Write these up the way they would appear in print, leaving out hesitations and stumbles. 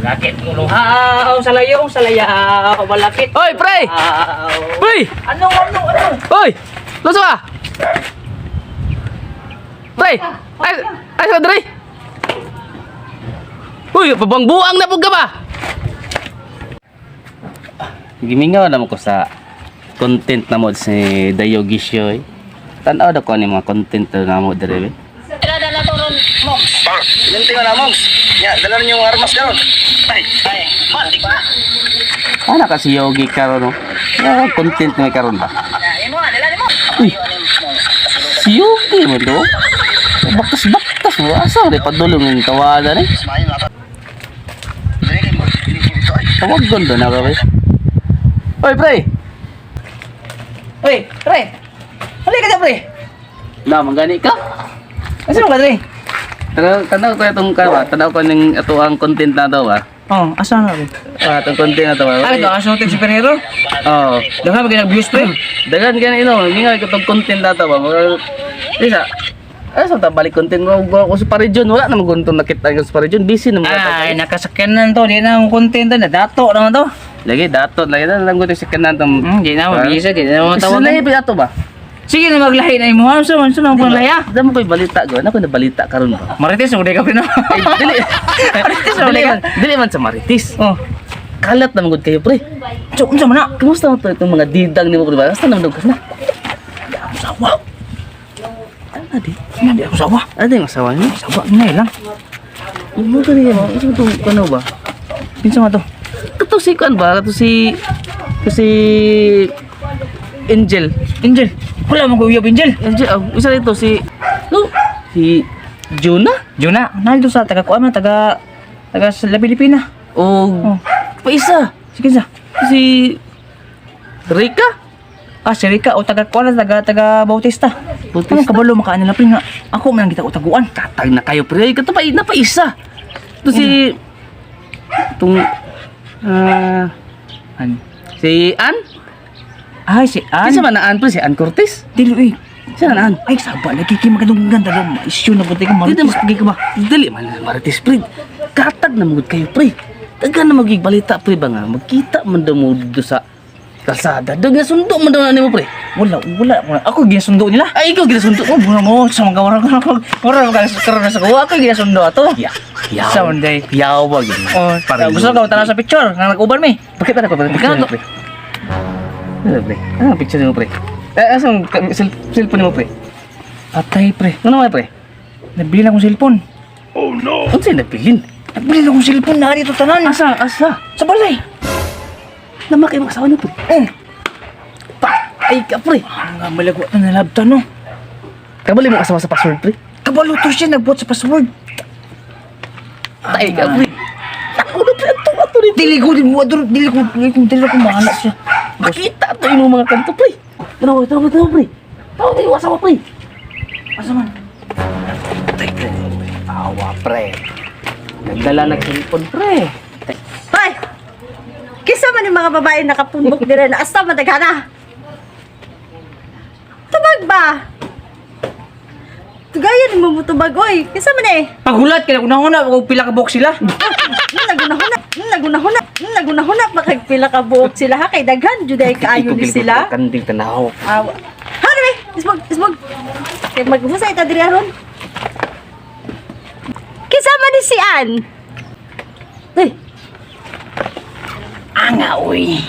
Malakit uluhaw sa layong sa layaw. Malakit. Oy, pre! Uluhaw. Pre! Ano, ano, ano? Oy! Luso ka! Pre! Ay, ay, sa dre! Uy, pabangbuang na pug ka ba? Gimingaw naman ko sa content na mo si Dayo Gisyo eh. Tanaw na ko ni mga content na mo dire eh. Bang! Ilan na, Mongs? Ya, dala ninyo yung armas karon. Ay, ay, mandik ba? Ana kasi Yogi karon no. Ah, content na may karon ba? Uy. Si Yogi man to. Baktas-baktas mo. Asa rin padulong yung tawanan eh. Ismail, mata. Dili kay mo, dili dito ay. Tawag doon na ba? Oy, pre! Uy, pre. Halika ka pre. Na, manggani ka? Asa ka dre? Tanaw, tanaw ko itong kawa. Tanaw ko ng ato ang content na daw ah. Oh, asa na pre? Ah, itong content na to ah. Ano to? Asa natin superhero? Oo. Daghan ba nag-views pre? Dagan gani no, mingaw ko itong content na to ba. Isa. Ay, sa balik content mo ko sa Parijon wala naman guntong nakita ko sa Parijon busy naman Ay, nakasakyanan to. Di na ang content to. Nadato naman to. Lagi dato lagi na lang ko sa kanan tong. Di na mabisa, di na Tawag matawagan. na ato ba? Sige na maglahi na imo. Ano sa man sa nang lahi ah? Damo ko'y balita ko. Ano ko na balita karon ba? Marites mo di ka pre no. Ay, dili. Marites mo dili di ka. man, dili man sa Marites. Oh. Kalat naman gud kayo, pre. So, unsa man na? Kumusta man to itong mga didang nimo pre ba? Basta naman daw ka na. Sawa. Ano na di? Ano di ako sawa? Ano yung asawa niyo? Sawa na lang. Mo gani mo. Ano to kano ba? Pinsa man to? Kato si kuan ba? Kato si kato si Angel. Angel. Wala mo ko uyab Angel. Angel, oh, isa dito si no, si Jonah Juna, naldo sa taga kuan man taga taga sa La Pilipina. o Oh. pa isa Sige sa. si Rika. Ah, si Rica o taga kuan taga taga Bautista. Bautista. Ano kabalo makaan nila pre nga. Ako man lang kita utaguan. Katag na kayo pre. Kato pa na pa isa. Ito si itong ah Ano? si Ann. Ay, si Ann. Kinsa man na Ann pre? Si Ann Cortez. Dili eh. Siya na Ann. Ay, saba lagi kay magandang ganda daw. Issue na buti ka Dili marites pagi ka ba? Dili man na Marites pre. Katag na magud kayo pre. Taga na magig balita pre ba nga magkita man daw mo dito sa kalsada. Daw nga sundo man daw na nimo pre. Wala, wala. Wala. Ako ginasundo nila. Ay ikaw ginasundo. Oh, muna mo sa mga warang ka. Warang ka karon sa kuha ako ginasundo ato. Ya. Yaw. Sa Monday. Yaw ba gid. Oh, gusto ka tanaw sa picture nga nag-uban mi. Pakita na ko pre. Picture Ikaw mo pre. Ano pre? Ano ang picture mo pre? Eh asa ang cellphone mo pre? Patay pre. Ano man pre? Nabili na akong cellphone. Unsa yung nabilin? Nabili na akong cellphone na dito tanan. Asa asa? Sa balay. Namakay mo asawa niyo pre. Oh, Pa ay ka pre. ang nga malago na nalabtan no. Kabali mo asawa sa password pre. Kabalo to siya nagbuhat sa password. Tay ka pre. Ako na pre ato ato ni. Dili ko din mo ador, dili ko dili ko dili ko mahala siya. Makita to imong mga kanto pre. Tanaw tanaw tanaw pre. Tanaw tayo asawa pre. Asa man? Tay pre. Awa pre. Nagdala na cellphone pre. Hoy! Kisa man yung mga babae nakapundok dire na asta madaghana. Tubag ba? Tugayan mo mo tubag oy. Kisa man eh. Pagulat kay nagunahuna og pila ka buok sila. Nagunahuna, nagunahuna, nagunahuna pa kay pila ka buok sila ha kay daghan juday kaayo ni sila. Kandil tanaw. Awa. Ha be, ismog, ismog. Kay maghusay ta diri aron. Kisa man ni si Ann. Eh, Anga, uy.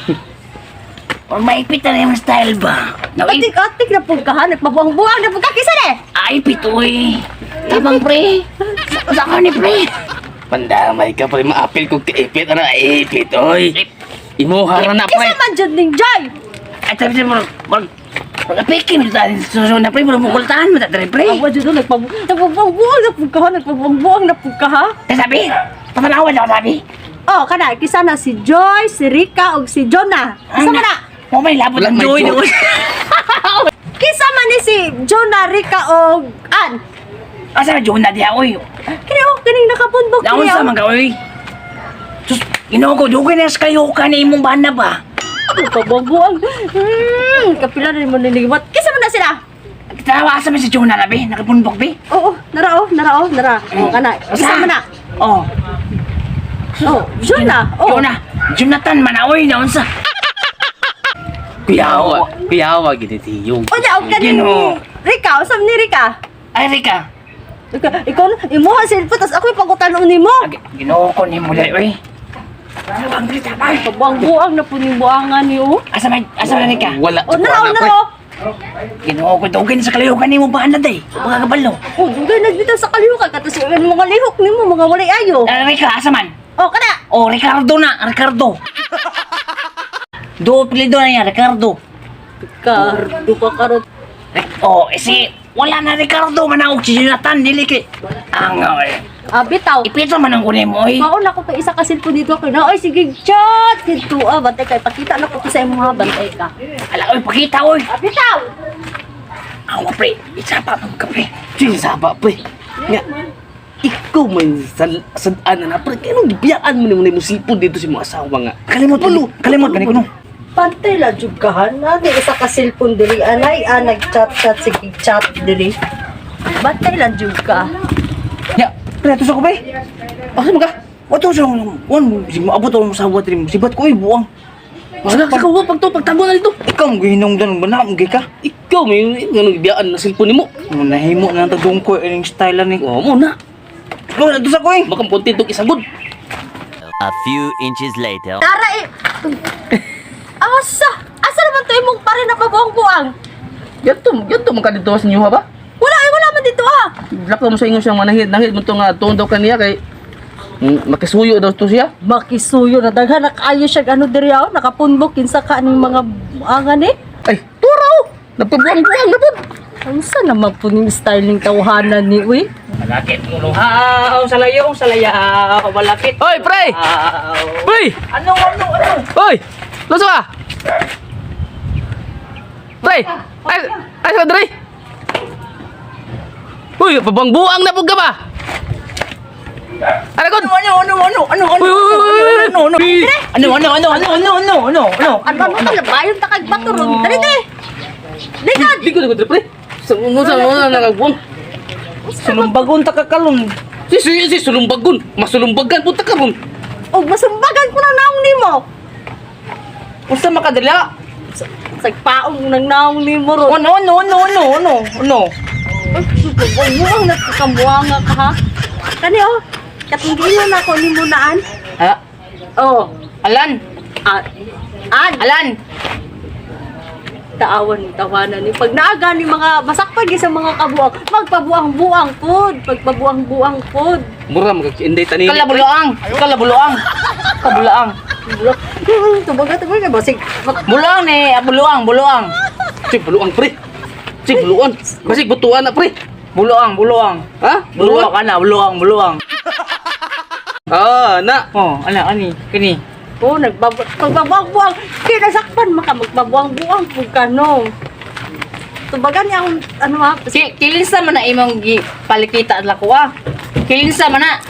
Or maipit na yung style ba? atik atik na pud ka ha, nagpabuang-buang na pud ka kisa ni. Ay, pitoy. Tabang, pre. Sa ka ni, pre. Pandamay ka pre, maapil kog kaipit ana ipit oy. Imuha ra na pre. Kisa man jud ning Joy. Ay, sabi siya, mag, mag-apikin mo tayo. Susunod na, pre. Murag mukultahan mo tayo, pre. Awa jud nagpabuang-buang na pud ka ha, nagpabuang-buang na pud ka ha. Kaya sabi, patanawan ako, sabi. Oh, kana kisa na si Joy, si Rika ug si Jonah. Kisa man na. Mo may labot Wala ang may joy joy. doon. Kisa man ni si Jonah, Rika ug Ann. Asa na joy na diya, uy. Kini oh, kining nakapundok Naon kini sa oh. mga, uy. Sus, ginoo ko, dugay na sa kayo ka na imong bana ba? Nagpabuang-buang. Kapila na mo niliwat. Kisa man na sila. Tanawa, asa man si Jonah na, be? Nakapundok, be? Oo, nara oh, nara oh, nara. Oh, kana. Kisa man na. Oh. Oh, Jonah. Oh. Jonah. Jonathan manaoy na unsa. Kuyawa, kuyawa gid ti Yogi. Unya og kanin Ginoo. Rika, usam ni Rika. Ay, Rika. Ikaw, ikaw na, imuha cellphone, tas ako'y pangutanon nimo. Ginoo ko nimo dai oy. Tabang pre, tabang. Buang-buang na po ni buangan ni oh. Asa man Rika? Wala. Oh, naraw Wala, na pre. oh. Ginoo ko dugin sa kalihukan nimo ba na day? Mga kabalo. Oh, dugay nagbitaw sa kalihukan kato si mga lihok nimo mga walay ayo. Ah, Rika, asa man? Oh, kana. Oh, Ricardo na, Ricardo. Do apelyido na niya, Ricardo. Ricardo ka karon. Oh, eh, si wala na Ricardo manaog si Jonathan dili kay ang oy. Ah, bitaw. Ipito man ang kunin mo oy. Mauna ko pa isa ka cellphone dito kay na oy sige chat dito ah bantay kay pakita na ko to sa imong ha bantay ka. Ala oy, pakita oy. Ah, bitaw. Awa pre, isa pa man ka pre. Saba, pre. Nga, ikaw man sad-an na na, pre. Kaya nung gibiyaan mo ni mo cellphone dito sa mga asawa nga. Kalimot, kalimot gani ko no. Pantay la jud ka han. Ani isa ka cellphone diri anay ah nag-chat chat sige chat diri. Bantay lang jud ka. Ya, pre ato sa ko pre. Asa man ka? Wato sa wan sig maabot ako sa asawa diri. Sibat ko oy buang. Wala sa kawa pag to pagtago na dito. Ikaw mo gihinungdan ba na mo ka? Ikaw may nga nung gibiyaan na cellphone nimo. Mo nahimo na ang dungkoy ining style ni. Oo mo na. Ikaw na sa ko eh. Baka punti itong isagod. A few inches later. Tara eh. Asa? Asa naman to imong pare na pabuang-buang? Yato, yato man ka dito sa inyo ha ba? Wala eh, wala man dito ah. Lakaw mo sa inyo siyang manahid, nahid mo to nga tuon daw kaniya kay makisuyo daw to siya. Makisuyo na daghan na kaayo siya ano diri ah, nakapundok kinsa ka ning mga buangan eh. Ay, tura oh. Nagpabuang-buang na pud. Unsa naman po ning style ning tawhanan ni uy? Malakit mo luhaw, salayo, salayaw, malapit. Oy, pre! Pre! Ano, ano, ano? Oy! Luso ka! Pre! Ay, ay sa dre! Uy, pabuang-buang na pud ka ba? Ano kon? Ano, ano, ano, ano, ano, Uy, uy, uy, uy, uy, ano, ano, uy. ano, ano, ano, ano, ano, ano, ano, ano, Ano ano ka labayon ta kag bato ron. Dali te. Likod. Likod, likod, pre. Sa mo na nagbuang. Sulumbagon ta ka kalon. Si sulumbagon. Masulumbagan punta ka ron. Og masumbagan ko na naong nimo. Unsa makadala? Sagpaong nang naong nimo ron. Ano, ano, ano, ano, ano, ano? Buang na kamuanga ka ha. Kani oh. Katunggilan na ako nimo naan. Ha? Oh. Alan, Ah, an Alan. Taawan ni tawanan ni pag naaga ni mga masakpan gyud sa mga kabuang magpabuang-buang pod pagpabuang-buang pod. Mura magkakinday tani. Kalabuluang, kalabuluang. Kabulaang. Tubaga tubaga basig Buluang ni, ah, buluang, buluang. Cik buluang pre. Cik buluan. Basig butuan na pre. Buluang, buluang. Ha? Buluang Buluan. ana, buluang, buluang. Ah, na. Oh, ana ani, kini. Oh, pagbabuang-buang. Kaya nasakpan maka magbabuang-buang pud ka no. Tubagan niya akong ano ha. Si kilinsa man na imong gi palikita at lakuha. Kilinsa man na.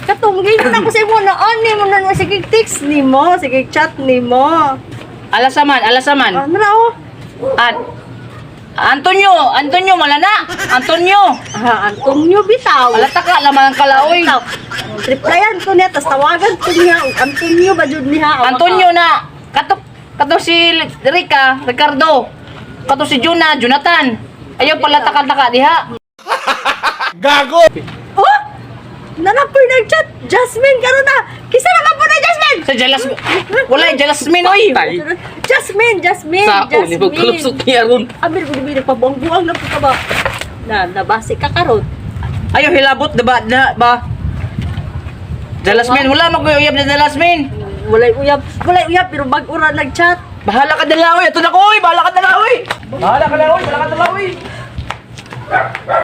Katong ginon ako sa imo na on nimo na sige text nimo, sige chat nimo. Alasaman, alasaman. Ano na oh? At Antonio, Antonio malana. Antonio. Ah, Antonio bitaw. Alata ka laman ang kalaoy. Bitaw. Replyan ko niya, tas tawagan ko niya. Antonio ba jud niya? Awa ka. Antonio na kato kato si Rica, Ricardo. Kato si Juna, Jonathan. Ayaw pala taka-taka diha. Oh! Nanapoy nag-chat. Jasmine karon na. Kisa naman po na Jasmine. Sa Jalas wala Jasmine oy. Tay. Jasmine, Jasmine, Sao ni Jasmine. magkalupsok niya ron. Amir ko naman nagpabuang-buang na po ka ba? Na, nabasi ka karon. Ayaw hilabot diba na ba? Jalasmin, wala maguyab na Jalasmin. Walay uyab pero bag-o ra nag-chat. Bahala ka dala oy. Ito na ko oy, bahala ka dala oy. Bahala ka dala oy, bahala ka dala oy.